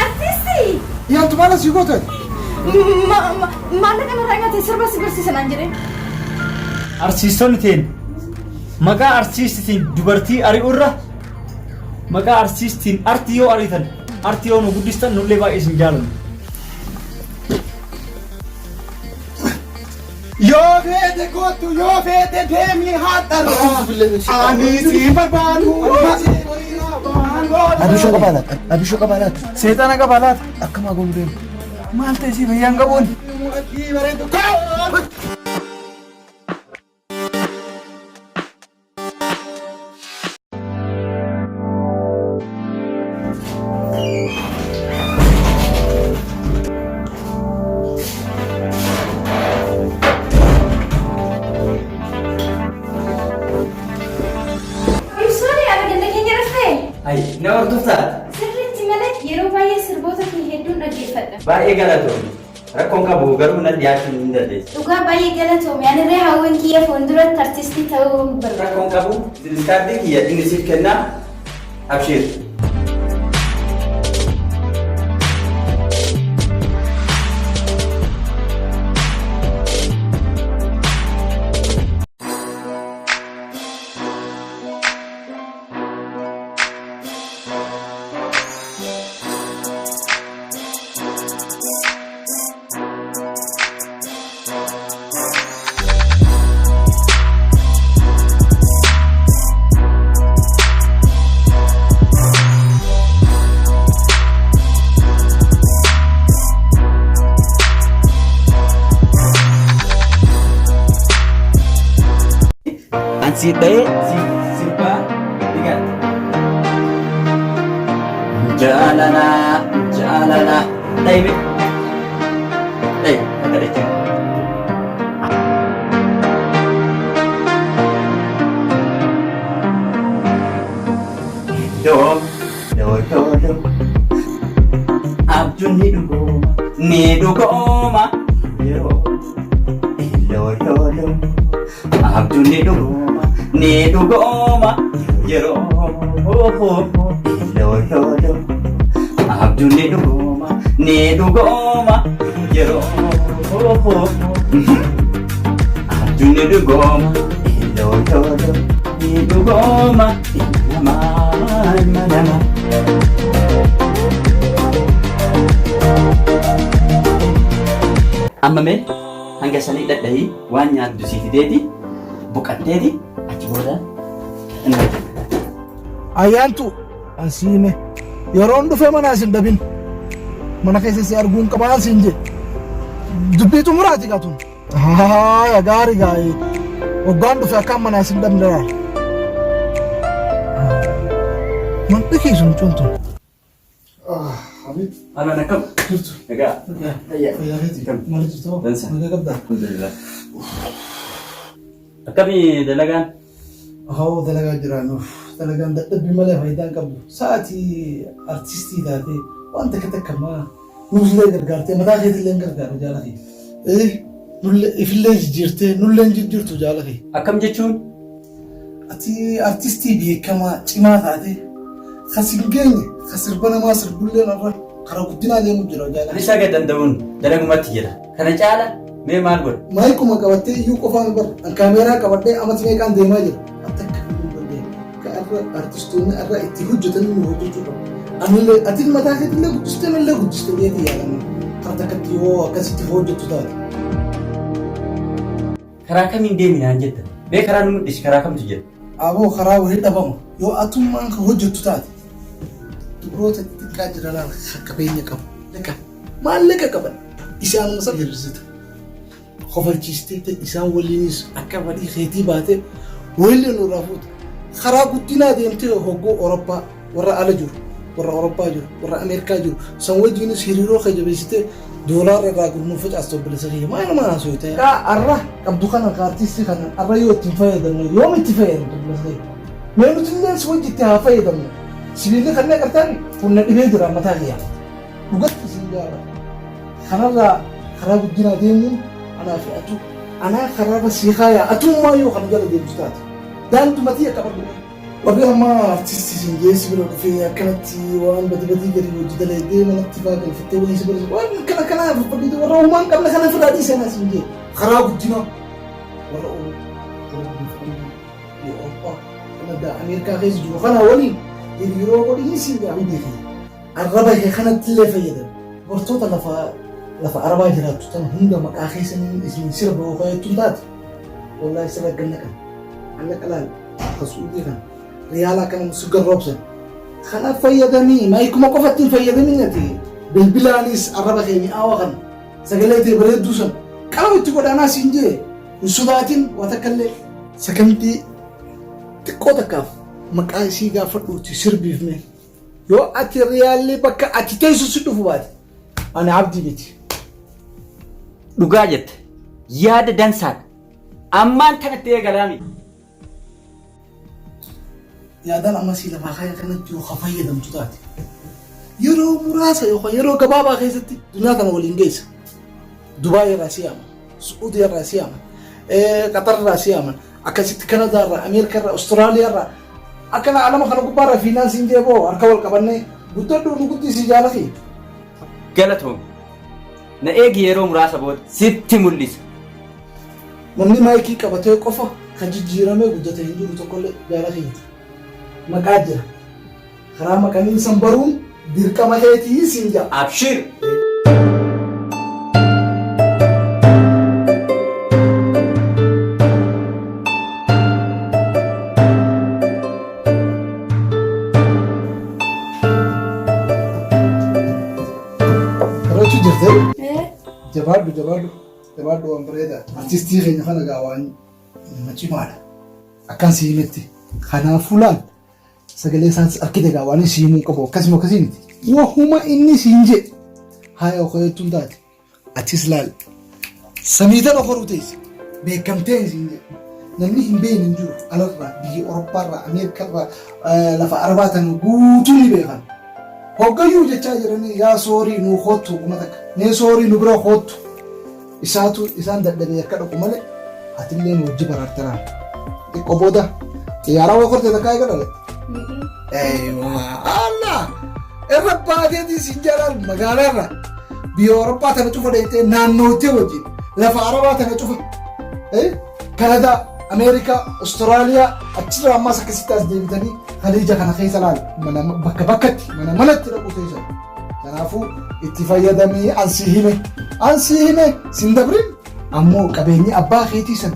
Artisti! Yaantu maal asii goote? Maallaqa narraa nyaate sirba si barsiisa naan jedhee. Arsiistonni teen maqaa arsiistitiin dubartii ari'urra maqaa arsiistiin artii yoo ariitan artii yoo nu guddistan nullee baay'ee isin jaalanna. Yoo feete kottu yoo feete deemi haadharra. Ani si barbaadu. Abishoo qabaa laata? Abishoo qabaa laata? Seexana qabaa laata? Akkamaa goonu deemu? Maal ta'e si fayyaan qabuun? Ibsoon yaada ganda keenya dhuftee? Ay, na hordoftaa? Sirriitti malee yeroo baay'ee sirboota kee hedduun dhaggeeffadha. Baay'ee galatoomi. Rakkoon qabu garuu na dhiyaachuu hin dandeessu. Dhugaa baay'ee galatoomi. Anirree hawwiin kiyya fuulduratti artistii ta'uu barbaada. Rakkoon qabu kaardii kiyya inni siif kennaa abshiir. An si dha'ee si sirbaa ni galta. Jaalala jaalala dha'i mee dha'i akka dhachaa. Doo doo doo doo abjuun ni dhugooma ni dhugooma yeroo doo doo doo abjuun ni dhugooma ni dhugooma yeroo doo doo doo abjuun ni dhugooma ni dhugooma yeroo abjuun ni dhugooma doo doo doo ni dhugooma ilma namaa ilma namaa. Amma mee hanga sanii dhadhahii waan nyaattu sii fideeti boqatteeti achi booda hin hojjeta. Ayyaantu ansiime yeroon dhufe mana isin dhabin mana keessa si arguun qabaan siin jedhe dubbii xumuraati qaatun. Haaya gaarii gaarii hoggaan dhufe akkaan mana isin dhabne laal. Man dhikiisu mucoon tun. Habib. Alaan akkam? Jirtu. Nagaa. Fayyaa keeti. Maal jirtu? Dansa. Nagaa qabdaa? Alhamdulillah. Akkami dalagaan? Hawoo dalagaa jira nuuf. Dalagaan dadhabbii malee faayidaa hin qabdu. Sa'aatii artistii taatee waan takka takka maa nuufillee gargaartee mataa keetillee hin gargaara jaala kee. Eh, nullee ifillee jijjiirtee nullee hin jijjiirtu jaala kee. Akkam jechuun? Ati artistii beekamaa cimaa taatee kan si hin geenye kan sirba namaa sirbullee irra karaa guddinaa deemu jira jaala. Anis haga danda'uun dalagumatti jira. Kana caala mee maal godha? Maayikuma qabattee iyyuu qofaan bar an kaameeraa qabadhee amati meeqaan deemaa jira. Ati akka hin dandeenye. Ka arra artistoonni arra itti hojjetan nu hojjechuu qabu. Anillee atiin mataa keetillee guddistee nallee guddistee jeetii yaadama. Karaa takkatti yoo akkasitti hojjettu taate. Karaa kamiin deemi naan jetta? Mee karaa nu mul'isi karaa kamtu jira? Aboo karaa wayii dhabama yoo atummaan kan hojjettu taate dubroota xixiqqaa jira laala kan qabeenya qabu maallaqa maallaqa qaban isaanuma sana hir'isita. Kofalchiistee ta'e isaan waliinis akka fedhii keetii baatee wayillee nurraa fuuta. Karaa guddinaa deemtee hogguu Awurooppaa warra ala jiru warra Awurooppaa jiru warra Ameerikaa jiru san wajjiinis hiriiroo kee jabeessitee doolaarra irraa gurmuu facaastu obboleessa kiyya maal nama haasoo ta'e. Arra qabdu kana ka artistii kana arra yoo ittiin fayyadamne yoom itti fayyadamte obboleessa kiyya. Mee nuti illee si wajji itti haa fayyadamnu. Sibiilli kanneen qartaani kun na dhibee jira mataa kiyya. Dhugatti isin jaarra. Kanarraa karaa guddinaa deemuun anaa fi atu anaa karaarra sii kaayaa atummaa yoo kana jala deemtu taate. Daandumatii akka qabdu. Warri amma artistii siin geessi bira dhufee akkanatti waan badi badii gadi hojii dalaydee manatti faa galfattee wayii si bira waan akkana kanaa faffadhiite warra uumaan qabne kana ofirraa dhiisee naa siin jee karaa guddinaa warra warra biyya biyya Awurooppaa Kanadaa Ameerikaa keessa jiru kana waliin hiriiroo godhii siin jaa hundi kee arraba kee kanatti illee fayyadami dubartoota lafa lafa arabaa jiraattu tana hunda maqaa keessaniin isin sirba yookaan jettuun taate wallaahi sirra ganna qaba maallaqa laal ka su'uudii kana riyaala akkana si garroobsan kana fayyadamii maayikuma qofatti hin fayyadamin ati bilbilaanis arraba kee mi'aawa kana sagalee tee bareedduu san qalama itti godhaanaa siin jee hin sodaatin waa takka illee sakandii xiqqoo takkaaf maqaa isii gaafadhuuti sirbiif mee yoo ati riyaalli bakka ati teessu si dhufu baate ani abdii miti. Dhugaa jette. Yaada dansaadha. Ammaan kanatti eegalaami. Yaadaan amma sii lafaa kaya kanatti yoo ka fayyadamtu taate yeroo muraasa yookaan yeroo gabaabaa keessatti duniyaa tana waliin geessa. Dubaay irraa si yaaman, Su'uudii irraa si yaaman, Qatar irraa si yaaman, akkasitti Kanadaa irraa, Ameerikaa irraa, Austraaliyaa irraa akkana alama kana gubbaa irraa fiinaansiin jeeboo harka wal qabannee guddadhu nu guddisii jaalakii. Galatoomi. Na eegi yeroo muraasa booda sitti mul'isa. Namni maayikii qabatee qofa kan jijjiiramee guddate hin jiru tokkollee jaala kiyya. Maqaa jira. Karaa maqaniin san baruun dirqama keetii siin ja'a. Abshir! Barachuu jirtee? Jabaadhu jabaadhu jabaadhu waan bareeda. Artistii keenya kana gaa waan nama cimaadha. Akkan si himetti. Kanaafuu laal sagalee isaas argite gaa waan si himuu qabu akkasuma akkasii miti. Wahuma inni siin jedhe haaya okoyettuun taate. Atis laal samii tana koruu teesse beekamtee siin jedhe. Namni hin beekne hin jiru alarraa biyya Awurooppaarraa Ameerikarraa lafa Arabaa tana guutuu ni beekan. Hoggayyuu jechaa jiranii yaa soorii nuu koottu hogguma takka mee soorii nu bira koottu isaatu isaan dadhabee akka dhaqu malee atillee nu wajji baraarteraa. Xiqqoo booda xiyyaara waa kortee takkaa eega dhalatte. Eeywaa Allah irra baateetii siin jalaan magaalaarra biyya Awurooppaa tana cufa dheeyxee naannoottee wajjin lafa Arabaa tana cufa Kanadaa, Ameerikaa, Austraaliyaa achirraa ammaas akkasitti as deebitanii Khaliija kana keessa laal mana bakka bakkatti mana manatti dhaquu teessan. Kanaafuu itti fayyadamii an si hime an si hime sin dabrin ammoo qabeenyi abbaa keetii san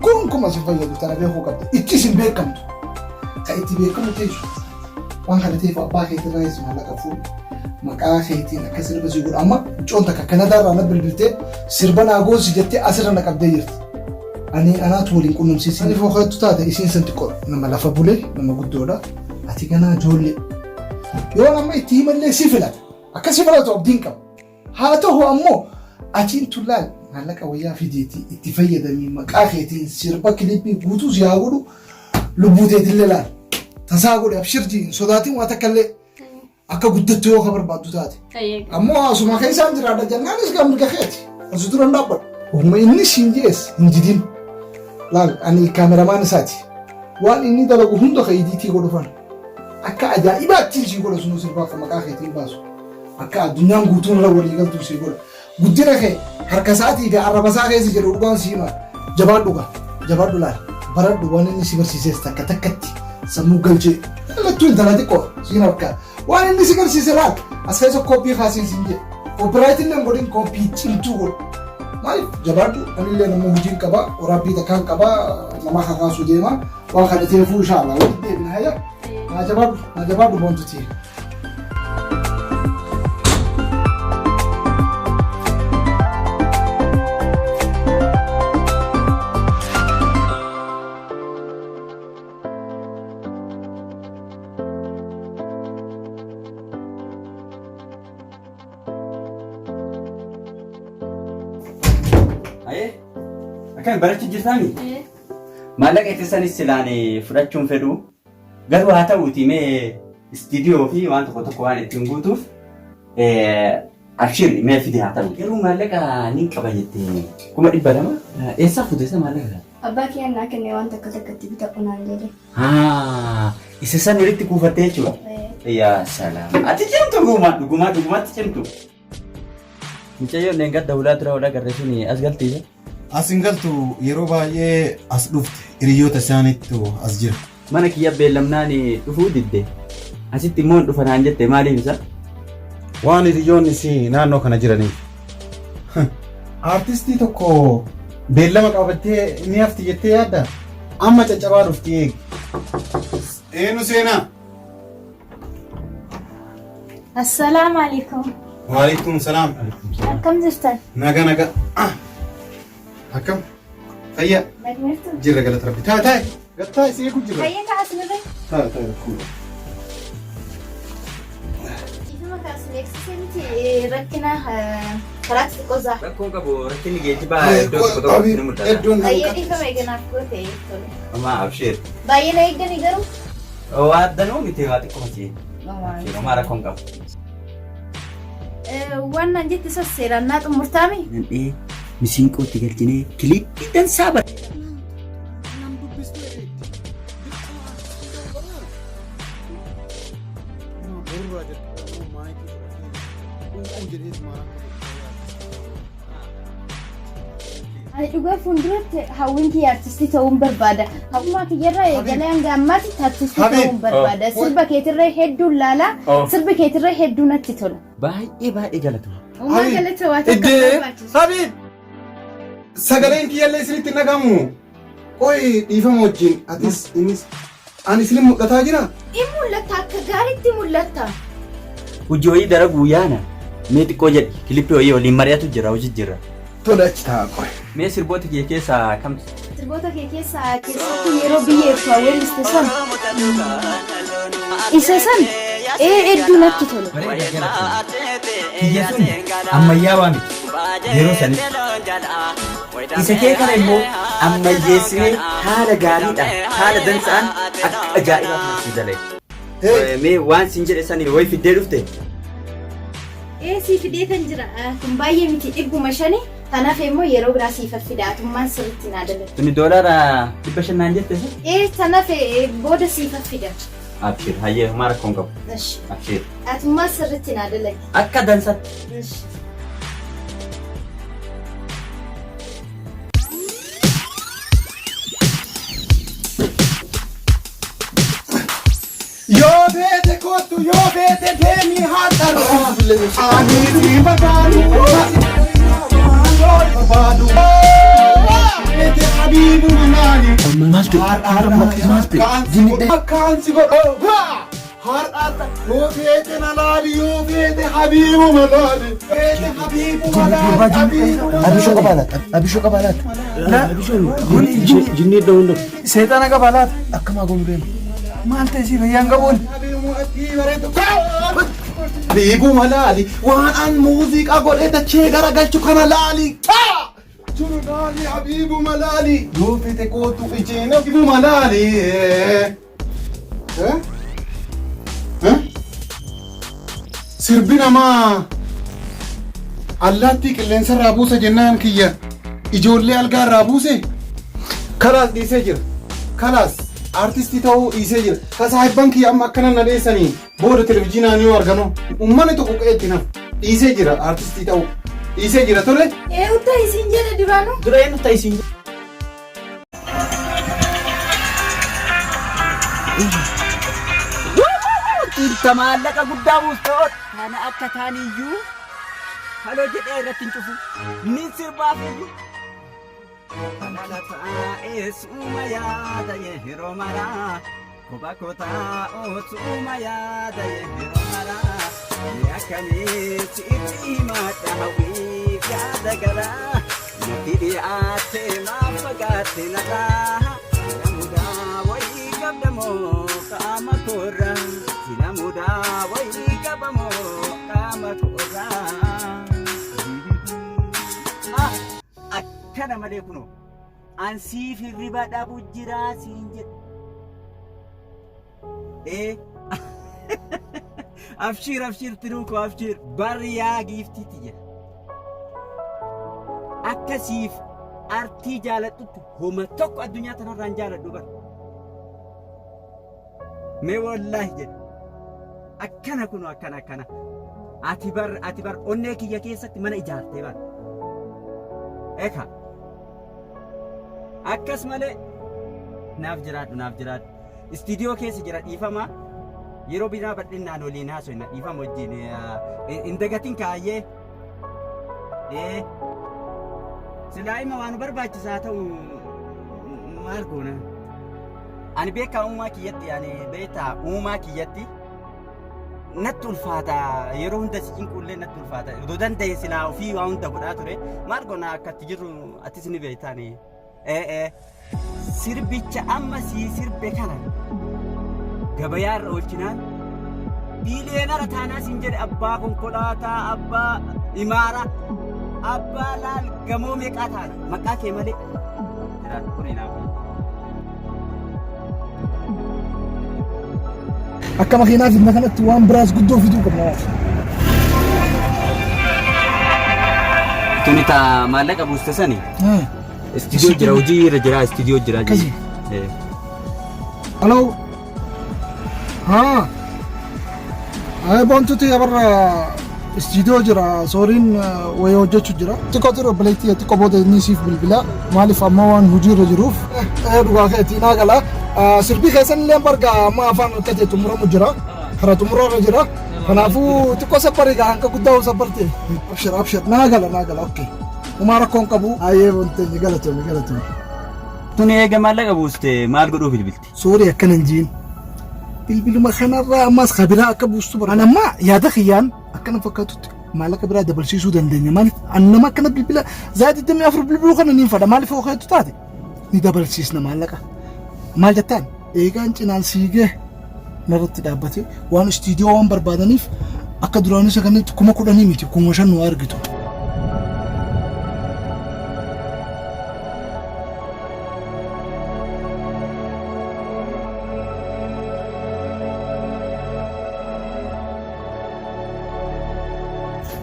Gonkuma si fayyadu tana beekuu qabda. Ittis hin beekamtu. Ka itti beekamu teessu. Waan kana ta'eef abbaa keetirraayis maallaqa fuudhi. Maqaa keetiin akka sirba si godhu. Amma mucoon takka Kanadaa irraa na bilbiltee sirba naa goosi jettee asirra na qabdee jirti. Ani anaatu waliin qunnamsiisin. Ani fooqattu taate isiin san xiqqoo nama lafa bule nama guddoodha. Ati ganaa ijoollee. Yoon amma itti himallee si filata. Akka si filatu abdiin qaba. Haa tahu ammoo atiin tun laal maallaqa wayyaa fidiitii itti fayyadamii maqaa keetiin sirba kilippii guutuu si haa godhu lubbuu teetillee laal tasaa godhi abshir jii hin sodaatin waa takkallee akka guddattu yoo ka barbaaddu taate. Ammoo asuma keessaan jiraadha jennaanis gaa mirga keeti asi dura hin dhaabbadhu. Oguma inni siin jees hin didin laal ani kaameramaan isaati waan inni dalagu hunda ka idiitii godhu fana akka ajaa'ibaatti sii godha sunuu sirbaa ka maqaa keetiin baasu. Akka addunyaan guutuun irra walii galtu sii godha. Guddina kee harka isaatii fi arraba isaa keessa jedhu dhugaan sii hima. Jabaadhu gaa. Jabaadhu laal. Baradhu waan inni si barsiises takka takkatti sammuu galchee. Lattuu intala xiqqoo siin harka. Waan inni si barsiise laal. As keessa kooppii kaasiin siin jedhe. Koopiraayitii illee hin godhin kooppii cimtuu godhu. Maaliif jabaadhu anillee nama hojiin qaba waraabbii takkaan qaba nama kakaasuu deema waan kana ta'eefuu inshaallah walitti deebina hayya. Naa jabaadhu naa jabaadhu boontutii. Ayee, akkami barachuu jirtaami? Maallaqa itti sanis silaan fudhachuun fedhu. Garuu haa ta'uutii mee istiidiyoo fi waan tokko tokko waan ittiin guutuuf abshir mee fidi haa ta'u. Garuu maallaqa nin qaba jette 200,000 eessaa fuute isa maallaqa kana? Abbaa kiyyaan naa kenne waan takka takka itti bitadhu naan jedhe. Haa, isa san walitti kuufattee jechuudha. Yaa salaam. Ati cimtu dhugumaa dhugumaa dhugumatti cimtu. Mucayyoon dheengadda hulaa dura wal agarre suni as galtiisa. As hin galtu yeroo baay'ee as dhufte hiriyoota isaaniittu as jira. Mana kiyya beellamnaan dhufuu didde. Asitti immoo hin dhufa naan jette maaliif isa? Waan hiriyoonni isii naannoo kana jiraniif. Aartistii tokko beellama qabattee ni hafti jettee yaadda? Amma caccabaa dhufti eegi. Eenyu seenaa? Assalaamu alaikum. Waalaikum salaam. Akkam jirtan? Naga naga. Ah. Akkam? Fayyaa. Nagmeertu? Jirra galata rabbi. Taa'e taa'e. Gad taa'e si eegu jirra. Fayyaa ta'a sinirra. Taa'e taa'e rakkoo. Ifuma kan isin eegsisee miti rakkina karaa xixiqqoo zaa. Rakkoon qabu rakkinni geejjibaa iddoo tokko tokkotti ni mul'ata. Iddoon Baay'ee dhiifama eeganaaf goote tole. Homaa abshiir. Baay'ee na eegdanii garuu. Waa addanuu miti waa xiqqoo miti. Abshiir homaa rakkoon qabu. Waan naan jette sas seeraan naa xumurtaami. Nandhee misiinqootti galchinee kiliippii dansaa bara. Nam dubbistu jedheetti. Nama borurraa jalqabee maayikii fudhatee u'uu jedhees maal akka Ani dhugaa fuulduratti hawwiin kiyya artistii ta'uun barbaada. Hawwummaa kiyyarraa eegalee hanga ammaatti artistii Habib. ta'uun barbaada. Sirba keetirra hedduun laala. Oh. Sirbi keetirra hedduu natti tola. Baay'ee baay'ee galatuma. Uumaa galata waa takka Iddee barbaachisu. Habib! Sagaleen kiyyallee isinitti hin dhagahamu. Qoy dhiifama wajjin atis innis ani isinin mul'ataa jira? In mul'atta akka gaariitti mul'atta. Hojii wayii daraguu yaana. Mee xiqqoo jedhi kilippii wayii waliin mari'atu jira hojii jira. Tole achi taa'a qoy. Mee sirboota kiyya keessaa kamtu? Sirboota kee keessaa keessattuu yeroo biyya Eertiraa weelliste san isa san ee hedduu natti tola. Bareeda galatoomi. Kiyya sun ammayyaawaa miti yeroo sanitti. Isa kee kana immoo ammayyeessinee haala gaariidhaan haala dansaan akka ajaa'ibaa kana sii dalage. Mee waan siin jedhe sani wayi fiddee dhufte? Ee sii fideetan jira. Kun baay'ee miti 500 Tanaaf immoo yeroo biraa siifan fida atummaan sirriitti naa dalagi. Tuni doolaara 500 naan jette si? Ee tanaaf booda siifan fida. Abshir hayyee homaa rakkoon qabu. Eshi. Abshir. Atummaan sirriitti naa dalagi. Akka dansatti. Eshi. Yoo feete kottu yoo feete deemi haadharra. Ani si barbaadu. Barbaadu. Feete habiibu manaani. Maal ta'e? Maal ta'e? Jinni Akkaan si godhu. Har'aadha. Yoo feete na laali yoo feete habiibu malaali. Feete habiibu malaali. Habiibu Abishoo qabaa laata? Abishoo qabaa laata? Jinnii iddoo hunda. Seexana qaba laata? Akkam haa goonu deema? Maal ta'e si fayyaan qabuun? Habiibu malaali waan an muuziqaa godhee dachee garagalchu kana laali. Jiru laali habiibu malaali yoo feete kootu ijeen habiibu malaali. Eh? Eh? Sirbi namaa allaattii qilleensarraa buusa jennaan kiyya ijoollee algaarraa buuse kalaas dhiisee jira. Kalaas aartistii ta'uu dhiisee jira. Ka saahibban kiyya amma akkana na dheessanii booda televizyiinaan yoo arganu uummanni tokko qe'eetti nafu dhiisee jira aartistii ta'uu dhiisee jira tole. Eenyu ta'e siin jedhe duraanuu? Dura eenyu ta'e siin jedhe? Inta maallaqa guddaa buuste ool. Kana akka taaniyyuu haloo jedhee irratti hin cufu. Nin sirbaaf iyyuu. Kana taa'ee suuma yaada yeroo maraa. Kophaa koo taa'uu suuma yaada yeroo maraa. Mee akkamii sitti himadha hawwiif yaada garaa. Natti dhiyaattee maaf fagaatte narraa. Sila mudaa wayii qabda moo qaama koorraa. Sila mudaa wayii qaba moo qaama koorraa. Ah, akkana malee kunoo. An siif hirriba dhabu jiraa siin jedhe. Ee. Abshiir abshiir tiruu koo abshiir barri yaa giiftii tiyya. Akka siif artii jaaladhutti homa tokko addunyaa tanarraan jaaladhu bara. Mee wallaahi jedhe. Akkana kunu akkana akkana. Ati bar ati bar onnee kiyya keessatti mana ijaartee bar. Eka. Akkas malee naaf jiraadhu naaf jiraadhu. Istiidiyoo keessa jira dhiifama. Yeroo biraa bal'innaan waliin haasofna dhiifama wajjin. Hin dagatin kaayyee. Ee. Silaa ima waan barbaachisaa ta'u maal goona? Ani beekaa uumaa kiyyatti ani beektaa uumaa kiyyatti natti ulfaata yeroo hunda si cinquullee natti ulfaata odoo danda'e silaa ofii waa hunda godhaa ture maal goona akka itti jirru atis ni beektaani. Ee ee sirbicha amma sii sirbe kana gabayaa irra oolchinaan biiliyeenara taanaa siin jedhe abbaa konkolaataa abbaa imaara abbaa laal gamoo meeqaa taana maqaa kee malee. Jiraatu kun hinaafu. Akka makiinaa fidna kanatti waan biraas guddoo fiduu qabna. Tuni ta maallaqa buuste sani istiidiyoo jira hojii irra jira istiidiyoo jira. Akkasi. Hello. Haa. Ay boontuti abarra istiidiyoo jira sooriin wayii hojjechuu jira. Xiqqoo ture obboleettii xiqqoo booda inni siif bilbila maaliif amma waan hojii irra jiruuf dhugaa keetii naa gala. Sirbii keessan illee barga amma afaan akka ta'e xumuramu jira. Kara xumura irra jira. Kanaafuu xiqqoo sabbari gaa hanga guddaa hoo sabbarte. Abshir abshir naa gala naa gala okay. Umaa rakkoon qabu. Ayyee wanteenya galatoomi galatoomi. Tuni eega maallaqa buuste maal godhuu bilbilti? Sorry akkana hin jiin. Bilbiluma kanarraa ammas ka biraa akka buustu bara. An amma yaada kiyyaan akkana fakkaatutti maallaqa biraa dabalsiisuu dandeenya. Maaliif an nama akkana bilbila za'a 24 bilbiluu kana niin fadha. Maaliif yoo keetu taate ni dabalsiisna maallaqa. Maal jettaan eegaan cinaan siigee narratti dhaabbate waan istiidiyoo waan barbaadaniif akka duraanii isa kanatti 10,000 miti 5,000 nu argitu.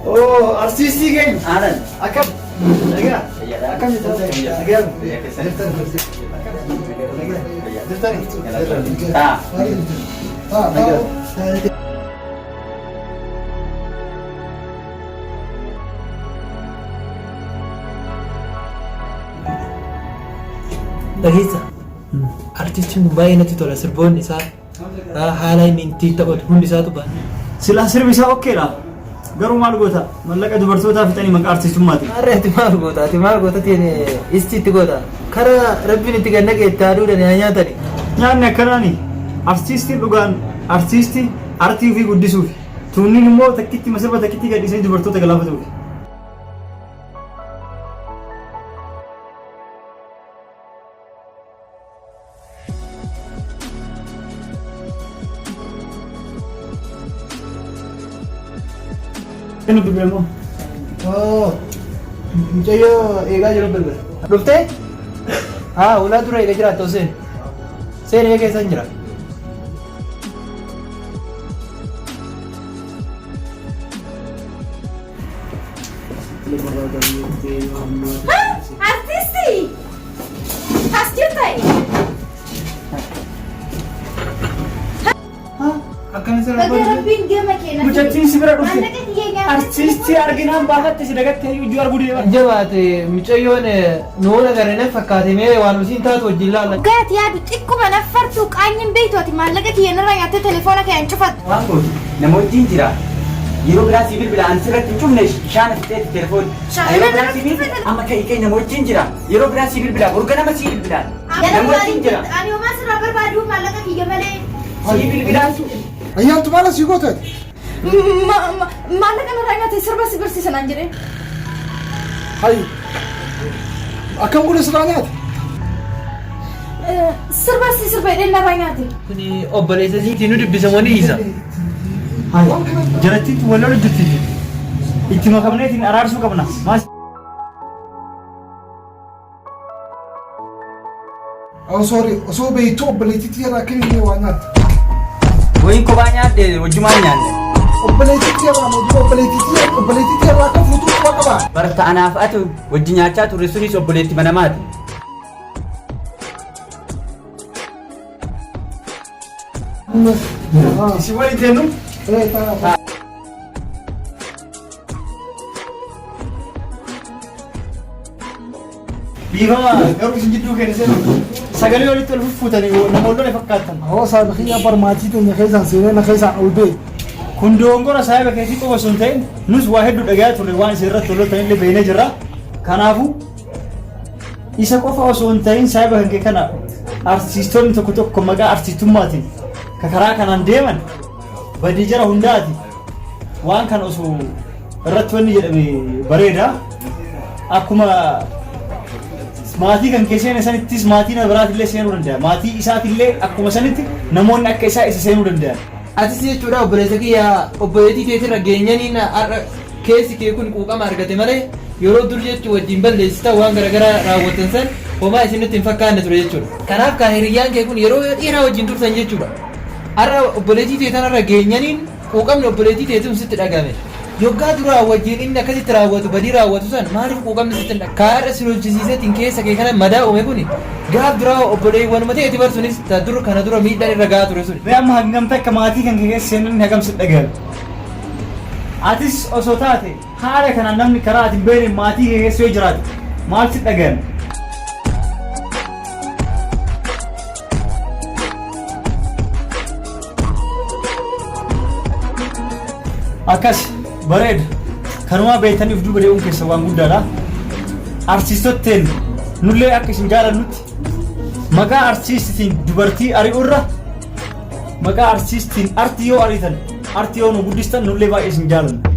Oo, artiistii keenya. Aanan. Akkam? Nagaa. Akkam jirtan? Nagaa. Jirtan. Jirtan. Taa. Nagaa. Dhageessa. Artistiin kun baay'ee natti tola sirboonni isaa haala inni ittiin taphatu hundi isaatu baay'ee. Silaa sirbi isaa okkeedha. Garuu maal goota? Mallaqa dubartootaa fixanii maqaa artistummaatiin. Har'a ati maal goota? Ati maal goota tiin isti itti goota? Kara rabbiin itti gad naqe itti haa duudani haa nyaatani. Nyaanni akkanaani. Artiistiin dhugaan artiistii artii ofii guddisuufi. Tuunniin immoo takkitti sirba takkitti gadhiisanii dubartoota galaafatuufi. Kennu bilbila immoo. Oo. Mucayyoo eegaa jiru bilbila. Dhuftee? Haa ulaa dura eega jiraattu seen. Seen eega keessan jira. Artisti! As jirta? Akkana sirra Baga rabbiin gama kee na Mucattiin si bira dhufte. Maallaqa kiyya nyaatee Artiistii arginaan baafatte si dagatte iyyuu arguu deema. Jabaate mucayyoon nuun agarre na fakkaate mee waan isiin taatu wajjin laalla. Gaati yaadu xiqquma naffartuu qaanyiin beektu ati maallaqa kiyya narraa nyaattee telefoona kee hin cufattu. Waan gootu nama wajjin jira. Yeroo biraa sii bilbila ani sirratti hin cufne shaana fixeeti telefoon. Shaana Yeroo biraa irratti sii bilbila cufte amma ka'ii ka'ii nama wajjin jira. Yeroo biraa sii bilbila borga nama sii bilbila. Nama wajjin jira. Ani homaa sirraa barbaadu maallaqa kiyya malee. Sii bilbilaa. Ayyaantu maal asii goote ati? Maallaqa narraa nyaate sirba si barsiisa naan jedhee. Hayi. Akkam godhe sirraa nyaate? Sirba si sirba jedhee narraa nyaate. Kuni obboleessa isiitii nu dubbisa moo ni dhiisa? Jarattiitti wal lola jirti. Itti makamneetiin araarsuu qabna. Maas Oh sorry, osoo beektuu obboleettii irraa akka inni waa nyaatte. Wayin kophaa nyaadhe wajjumaan nyaanne. Obboleettii tiyya irraa moo duba obboleettii tiyya obboleettii tiyya irraa akka fuutuu quba qaba. Barta anaaf ati wajji nyaachaa turre sunis obboleetti manamaati. Isin waliin teennu? Ee ta'a. Dhiifama garuu isin jidduu keenya seenu sagalee walitti ol fuffuutanii nama wal lole fakkaattan. Hoo saahiba kiyya bar maatii teenya keessaan seenee na keessaan ol bee. Kun dogongora saahiba keetii qofa osoo hin ta'in nus waa hedduu dhagayaa turre waan isin irratti wal loltan illee beeknee jirra. Kanaafuu isa qofa osoo hin ta'in saahiba kan kee kana artistoonni tokko tokko maqaa artistummaatiin ka karaa kanaan deeman badii jara hundaati. Waan kana osoo irratti wanni jedhame bareeda. Akkuma maatii kan kee seene sanittis maatii nama biraatillee seenuu danda'a. Maatii isaatillee akkuma sanitti namoonni akka isaa isa seenuu danda'an. Atis jechuudha obboleessa kiyya obboleettii teetirra geenyaniin har'a keessi kee kun quuqama argate malee yeroo dur jechuu wajjin balleessita waan garagaraa raawwattan san homaa isinitti hin fakkaanne ture jechuudha. Kanaaf kan hiriyyaan kee kun yeroo dheeraa wajjin turtan jechuudha. Har'a obboleettii tee tanarra geenyaniin quuqamni obboleettii teetii sun sitti dhagahame. Yoggaa duraa wajjin inni akkasitti raawwatu badii raawwatu san maaliif quuqamni sitti hin dhag. Ka har'a si lolchisiiseetiin keessa kee kana madaa uume kuni gaaf duraa obboleewwanuma teeti bar sunis ta dur kana dura miidhaan irra gahaa ture suni. Mee amma hangam takka maatii kan kee keessa seenan hagam sitti dhagahame? Atis osoo taate haala kanaan namni karaa ati hin beekneen maatii kee keessa yoo jiraate maal sitti dhagahame? Akkas bareeda. Kanumaa beektanii of duuba deemuun keessa waan guddaadha. Artiistotteen nullee akka isin jaalannutti maqaa artiistitiin dubartii ari'urra maqaa artiistiin artii yoo ariitan artii yoo nu guddistan nullee baay'ee isin jaalanna.